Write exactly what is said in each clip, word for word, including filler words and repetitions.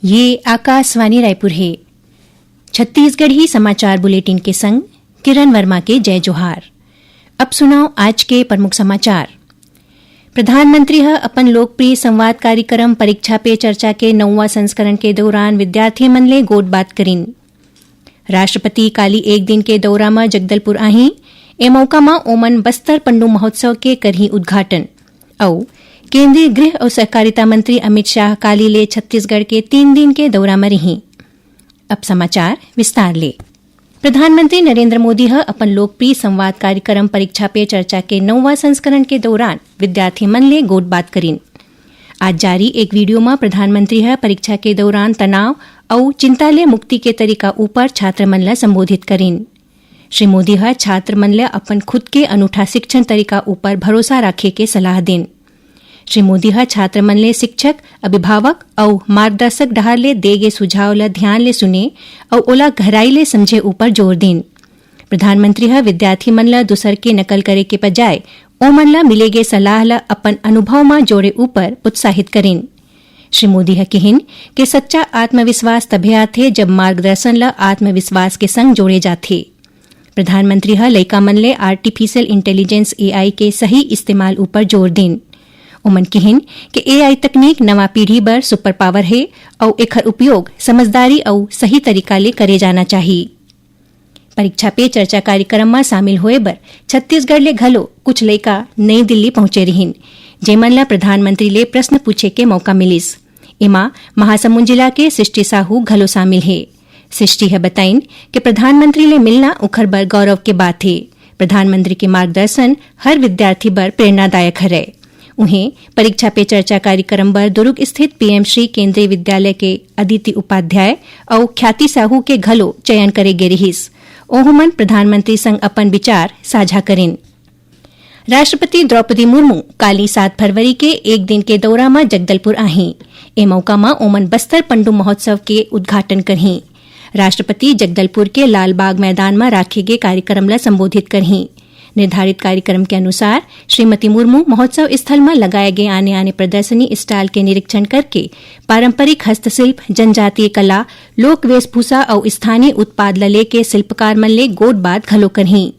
ये आकाशवाणी रायपुर हे। छत्तीसगढ़ी समाचार बुलेटिन के संग किरण वर्मा के जय जोहार। अब सुनव आज के प्रमुख समाचार। प्रधानमंत्री ह अपन लोकप्रिय संवाद कार्यक्रम परीक्षा पे चर्चा के नौवां संस्करण के दौरान विद्यार्थी मन ले गोठ बात करिन। राष्ट्रपति काली एक दिन के दौरा म जगदलपुर आही। ए मौका म ओमन बस्तर पंडू महोत्सव के करही उद्घाटन। अउ केंद्रीय गृह अउ सहकारिता मंत्री अमित शाह काली ले छत्तीसगढ़ के तीन दिन के दौरा म रही। अब समाचार विस्तार ले। प्रधानमंत्री नरेंद्र मोदी ह अपन लोकप्रिय संवाद कार्यक्रम परीक्षा पे चर्चा के नौवां संस्करण के दौरान विद्यार्थी मन ले गोठ बात करिन। आज जारी एक वीडियो म प्रधानमंत्री ह परीक्षा के दौरान तनाव अउ चिंता ले मुक्ति के तरीका ऊपर छात्र मन ल संबोधित करिन। श्री मोदी ह छात्र मन ल अपन खुद के अनूठा शिक्षण तरीका ऊपर भरोसा राखे के सलाह दिन। श्री मोदी ह छात्र मन ले शिक्षक, अभिभावक अउ मार्गदर्शक डहार ले दे गे सुझाव ल ध्यान ले सुने अउ ओला गहराई ले समझे ऊपर जोर दिन। प्रधानमंत्री ह विद्यार्थी मन ल दूसर के नकल करे के बजाय ओमन ल मिले गे सलाह ल अपन अनुभव म जोड़े ऊपर प्रोत्साहित करिन। श्री मोदी ह किहिन कि सच्चा आत्मविश्वास तभे आथे, जब मार्गदर्शन ल आत्मविश्वास के संग जोड़े जाथे। प्रधानमंत्री ह लइका मन ले आर्टिफिशियल इंटेलिजेंस, एआई, के सही इस्तेमाल ऊपर जोर दिन। ओमन किहिन कि एआई तकनीक नवा पीढ़ी बर सुपर पावर हे अउ एखर उपयोग समझदारी अउ सही तरीका ले करे जाना चाही। परीक्षा पे चर्चा कार्यक्रम म शामिल होए बर छत्तीसगढ़ ले घलो कुछ लइका नई दिल्ली पहुंचे रिहिन, जेमन ल प्रधानमंत्री ले प्रश्न पूछे के मौका मिलिस। एमा महासमुंद जिला के सृष्टि साहू घलो शामिल हे। सृष्टि ह बताइन कि प्रधानमंत्री ले मिलना उखर बर गौरव के बात हे। प्रधानमंत्री के मार्गदर्शन हर विद्यार्थी बर प्रेरणादायक हरय। उहें, परीक्षा पे चर्चा कार्यक्रम बर दुर्ग स्थित पीएम श्री केंद्रीय विद्यालय के अदिति उपाध्याय अउ ख्याति साहू के घलो चयन करे गे रिहिस। ओहू मन प्रधानमंत्री संग अपन विचार साझा करिन। राष्ट्रपति द्रौपदी मुर्मू काली सात फरवरी के एक दिन के दौरा म जगदलपुर आही। ए मौका म ओमन बस्तर पंडू महोत्सव के उद्घाटन करही। राष्ट्रपति जगदलपुर के लालबाग मैदान म राखे गे कार्यक्रम ल संबोधित करही। निर्धारित कार्यक्रम के अनुसार श्रीमती मुर्मू महोत्सव स्थल म लगाए गे आने-आने प्रदर्शनी स्टॉल के निरीक्षण करके पारंपरिक हस्तशिल्प, जनजातीय कला, लोक वेशभूषा अउ स्थानीय उत्पाद ल लेके शिल्पकार मन ले गोठ बात घलो करही।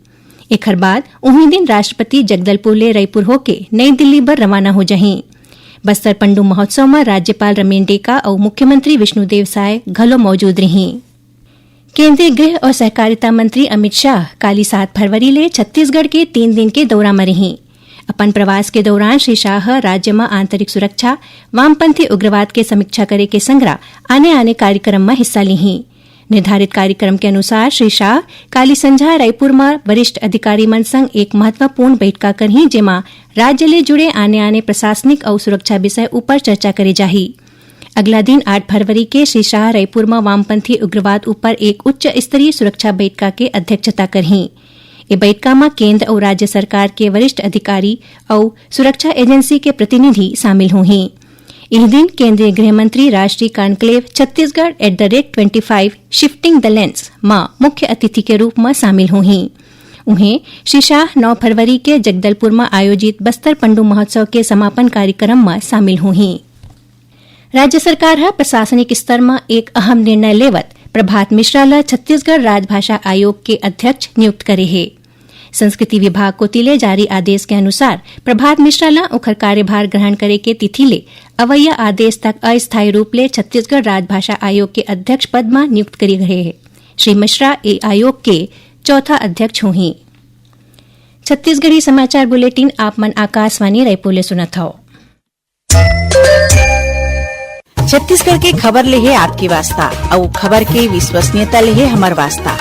एखर बाद उही दिन राष्ट्रपति जगदलपुर ले रईपुर होके नई दिल्ली बर रवाना हो जहीं। बस्तर पंडू महोत्सव म राज्यपाल रमेन डेका अउ मुख्यमंत्री विष्णुदेव साय घलो मौजूद रहीं। केंद्रीय गृह अउ सहकारिता मंत्री अमित शाह काली सात फरवरी ले छत्तीसगढ़ के तीन दिन के दौरा म रहीं। अपन प्रवास के दौरान श्री शाह ह राज्य म आंतरिक सुरक्षा, वामपंथी उग्रवाद के समीक्षा करे के संगरा आने-आने कार्यक्रम म हिस्सा लिहीं। निर्धारित कार्यक्रम के अनुसार श्री शाह काली संझा रायपुर म वरिष्ठ अधिकारी मन संग एक महत्वपूर्ण बैठका करहीं, जेमा राज्य ले जुड़े आने-आने प्रशासनिक अउ सुरक्षा विषय ऊपर चर्चा करे जाही। अगला दिन आठ फरवरी के श्री शाह रायपुर म वामपंथी उग्रवाद ऊपर एक उच्च स्तरीय सुरक्षा बैठका के अध्यक्षता करहीं। ए बैठका म केंद्र अउ राज्य सरकार के वरिष्ठ अधिकारी अउ सुरक्षा एजेंसी के प्रतिनिधि शामिल होहीं। इही दिन केंद्रीय गृह मंत्री राष्ट्रीय conclave Chhattisgarh at the rate twenty five shifting the lens म मुख्य अतिथि के रूप म शामिल होहीं। उहें, श्री शाह नौ फरवरी के जगदलपुर म आयोजित बस्तर पंडू महोत्सव के समापन कार्यक्रम म शामिल होहीं। राज्य सरकार ह प्रशासनिक स्तर म एक अहम निर्णय लेवत प्रभात मिश्रा ल छत्तीसगढ़ राजभाषा आयोग के अध्यक्ष नियुक्त करे हे। संस्कृति विभाग कोति ले जारी आदेश के अनुसार प्रभात मिश्रा ल ओखर कार्यभार ग्रहण करे के तिथि ले अवइया आदेश तक अस्थायी रूप ले छत्तीसगढ़ राजभाषा आयोग के अध्यक्ष पद म नियुक्त करे गए हे। श्री मिश्रा ए आयोग के चौथा अध्यक्ष होही। छत्तीसगढ़ी समाचार बुलेटिन आप मन आकाशवाणी रायपुर ले सुनत हव। छत्तीसगढ़ के खबर ले हे आपके वास्ता, अउ खबर के विश्वसनीयता ले हे हमर वास्ता।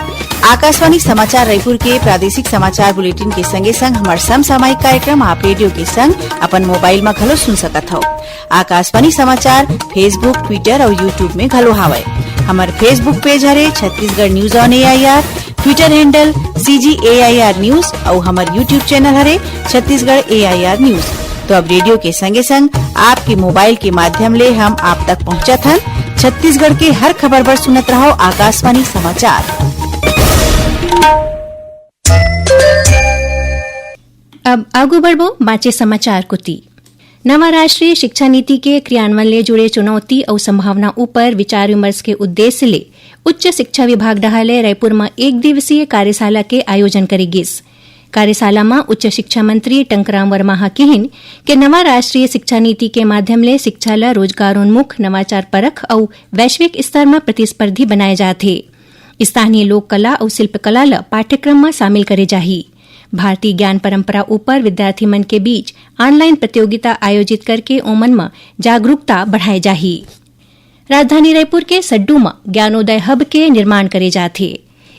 आकाशवाणी समाचार रायपुर के प्रादेशिक समाचार बुलेटिन के संगे संग हमर समसामयिक कार्यक्रम आप रेडियो के संग अपन मोबाइल म घलो सुन सकत हव। आकाशवाणी समाचार Facebook, Twitter अउ YouTube में घलो हावय। हमर Facebook पेज हरे Chhattisgarh news on AIR, Twitter handle CG AIR news अउ हमर YouTube चैनल हरे छत्तीसगढ़ एआईआर न्यूज। तो अब रेडियो के संगे संग आपके मोबाइल के माध्यम ले हम आप तक पहुंचत हन। छत्तीसगढ़ के हर खबर बर सुनत रहव आकाशवाणी समाचार। अब आगू बढ़बो बाचे समाचार कोति। नवा राष्ट्रीय शिक्षा नीति के क्रियान्वयन ले जुड़े चुनौती अउ संभावना ऊपर विचार विमर्श के उद्देश्य ले उच्च शिक्षा विभाग डहार ले रायपुर म एक दिवसीय कार्यशाला के आयोजन करे गिस। कार्यशाला म उच्च शिक्षा मंत्री टंकराम वर्मा ह किहिन के नवा राष्ट्रीय शिक्षा नीति के माध्यम ले शिक्षा ल रोजगारोन्मुख, नवाचार परख अउ वैश्विक स्तर म प्रतिस्पर्धी बनाए जात हे। स्थानीय लोक कला अउ शिल्पकला ल पाठ्यक्रम म शामिल करे जाही। भारतीय ज्ञान परंपरा ऊपर विद्यार्थी मन के बीच ऑनलाइन प्रतियोगिता आयोजित करके ओमन म जागरूकता बढ़ाए जाही। राजधानी रायपुर के सड्डू म ज्ञानोदय हब के निर्माण करे जात हे।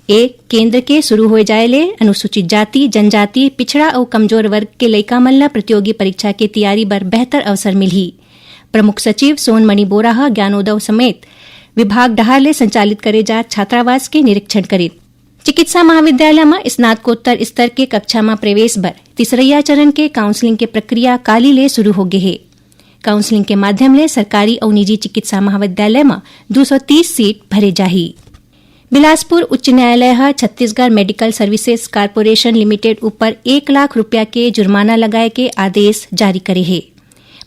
ए केंद्र के शुरू होए जाए ले अनुसूचित जाति, जनजाति, पिछड़ा अउ कमजोर वर्ग के लइका मन ल प्रतियोगी परीक्षा के तैयारी बर बेहतर अवसर मिलही। प्रमुख सचिव सोनमणि बोरा ह ज्ञानोदय समेत विभाग डहार ले संचालित करे जात छात्रावास के निरीक्षण करिन। चिकित्सा महाविद्यालय म स्नातकोत्तर स्तर के कक्षा म प्रवेश बर तीसरइया चरण के काउंसलिंग के प्रक्रिया काली ले शुरू हो गे हे। काउंसलिंग के माध्यम ले सरकारी अउ निजी चिकित्सा महाविद्यालय म दू सौ तीस सीट भरे जाही। बिलासपुर उच्च न्यायालय ह Chhattisgarh medical services corporation limited ऊपर एक लाख रुपया के जुर्माना लगाए के आदेश जारी करे हे।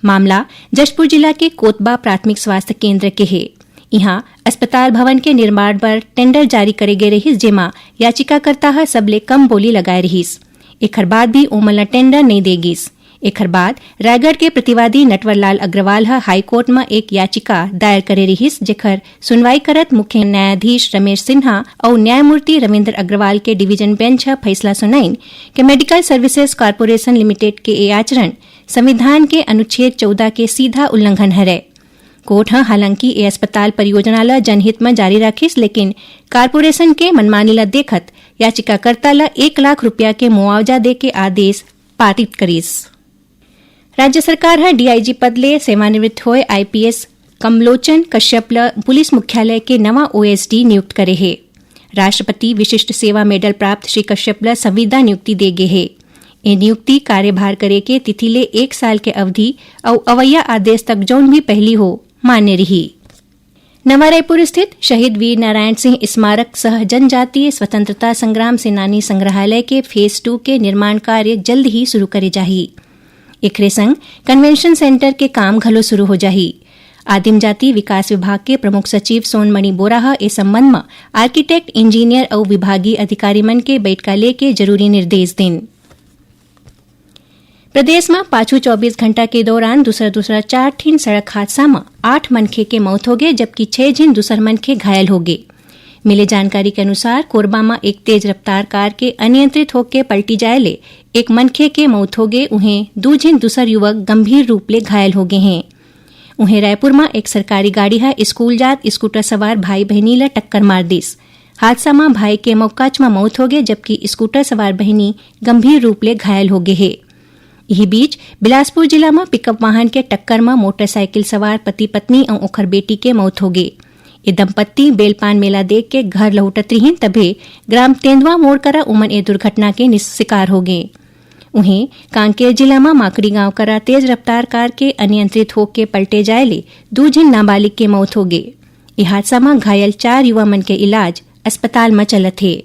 मामला जशपुर जिला के कोतबा प्राथमिक स्वास्थ्य केंद्र के हे। इहां अस्पताल भवन के निर्माण बर टेंडर जारी करे गे रहिस, जेमा याचिकाकर्ता ह सबले कम बोली लगाए रहिस। एखर बाद भी ओमन ल टेंडर नइ दे गिस। एखर बाद रायगढ़ के प्रतिवादी नटवरलाल अग्रवाल ह हाईकोर्ट म एक याचिका दायर करे रिहिस, जेखर सुनवाई करत मुख्य न्यायाधीश रमेश सिन्हा अउ न्यायमूर्ति रविंद्र अग्रवाल के डिवीजन बेंच ह फैसला सुनाइन के मेडिकल सर्विसेज कारपोरेशन लिमिटेड के ए आचरण संविधान के अनुच्छेद चौदह के सीधा उल्लंघन हरय। कोर्ट ह हालांकि ए अस्पताल परियोजना ल जनहित म जारी राखिस, लेकिन कारपोरेशन के मनमानी ल देखत याचिकाकर्ता ल एक लाख रुपया के मुआवजा दे के आदेश पारित करिस। राज्य सरकार ह डीआईजी पद ले सेवानिवृत्त होए आईपीएस कमलोचन कश्यप ल पुलिस मुख्यालय के नवा ओएसडी नियुक्त करे हे। राष्ट्रपति विशिष्ट सेवा मेडल प्राप्त श्री कश्यप ल संविदा नियुक्ति दे गे हे। ए नियुक्ति कार्यभार करे के तिथि ले एक साल के अवधि अउ अवइया आदेश तक जौन भी पहिली हो, मान्य रिही। नवा रायपुर स्थित शहीद वीर नारायण सिंह स्मारक सह जनजातीय स्वतंत्रता संग्राम सेनानी संग्रहालय के फेज टू के निर्माण कार्य जल्द ही शुरू करे जाही। एखरे संग कन्वेंशन सेंटर के काम घलो शुरू हो जाही। आदिम जाति विकास विभाग के प्रमुख सचिव सोनमणि बोरा ह ए संबंध म आर्किटेक्ट, इंजीनियर अउ विभागीय अधिकारी मन के बैठका लेके जरूरी निर्देश दिन। प्रदेश म पाछू चौबीस घंटा के दौरान दूसरा दूसरा चार ठिन सड़क हादसा म आठ मनखे के मौत होगे, जबकि छह झिन दूसर मनखे घायल होगे। मिले जानकारी के अनुसार, कोरबा म एक तेज रफ्तार कार के अनियंत्रित होके पलटी जाए ले एक मनखे के मौत होगे, उहें दू झिन दूसर युवक गंभीर रूप ले घायल होगे हें। उहें, रायपुर म एक सरकारी गाड़ी ह स्कूल जात स्कूटर सवार भाई बहिनी ल टक्कर मार दिस। हादसा म भाई के मौकाच म मौत होगे, जबकि स्कूटर सवार बहिनी गंभीर रूप ले घायल होगे हे। इही बीच, बिलासपुर जिला म पिकअप वाहन के टक्कर म मोटरसाइकिल सवार पति पत्नी अउ ओखर बेटी के मौत होगे। ए दंपत्ति बेलपान मेला देख के घर लहुटत रिहिन, तभे ग्राम तेंदुआ मोड़ करा उमन ए दुर्घटना के निस-, शिकार होगे। उहें, कांकेर जिला म माकड़ी गांव करा तेज रफ्तार कार के अनियंत्रित होके पलटे जाए ले दू झिन नाबालिग के मौत होगे। ए हादसा म घायल चार युवा मन के इलाज अस्पताल म चलत हे।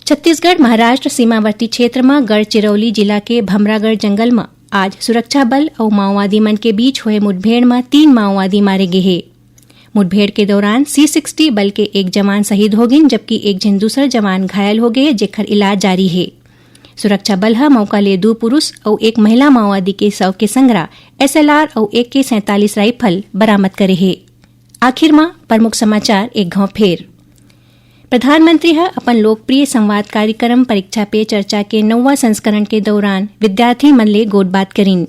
छत्तीसगढ़ महाराष्ट्र सीमावर्ती क्षेत्र म गढ़चिरौली जिला के भमरागढ़ जंगल म आज सुरक्षा बल अउ माओवादी मन के बीच होए मुठभेड़ म तीन माओवादी मारे गे हे। मुठभेड़ के दौरान सी सिक्सटी बल के एक जवान शहीद हो गिन, जबकि एक झिन दूसर जवान घायल हो गे, जेकर इलाज जारी हे। सुरक्षा बल ह मौका ले दू पुरुष अउ एक महिला माओवादी के शव के संगरा एसएलआर अउ एके सैंतालीस राइफल बरामद करे हे। आखिर म प्रमुख समाचार एक घांव फेर। प्रधानमंत्री ह अपन लोकप्रिय संवाद कार्यक्रम परीक्षा पे चर्चा के नौवां संस्करण के दौरान विद्यार्थी मन ले गोठबात करिन।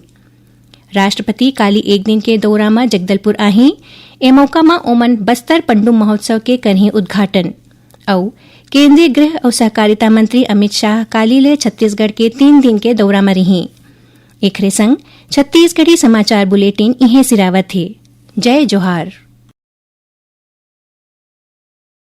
राष्ट्रपति काली एक दिन के दौरा म जगदलपुर आही। ए मौका म ओमन बस्तर पंडुम महोत्सव के करही उद्घाटन। अउ केंद्रीय गृह अउ सहकारिता मंत्री अमित शाह काली ले छत्तीसगढ़ के तीन दिन के दौरा म रिही। एखरे संग छत्तीसगढ़ी समाचार बुलेटिन इहें सिरावत हे। जय जोहार।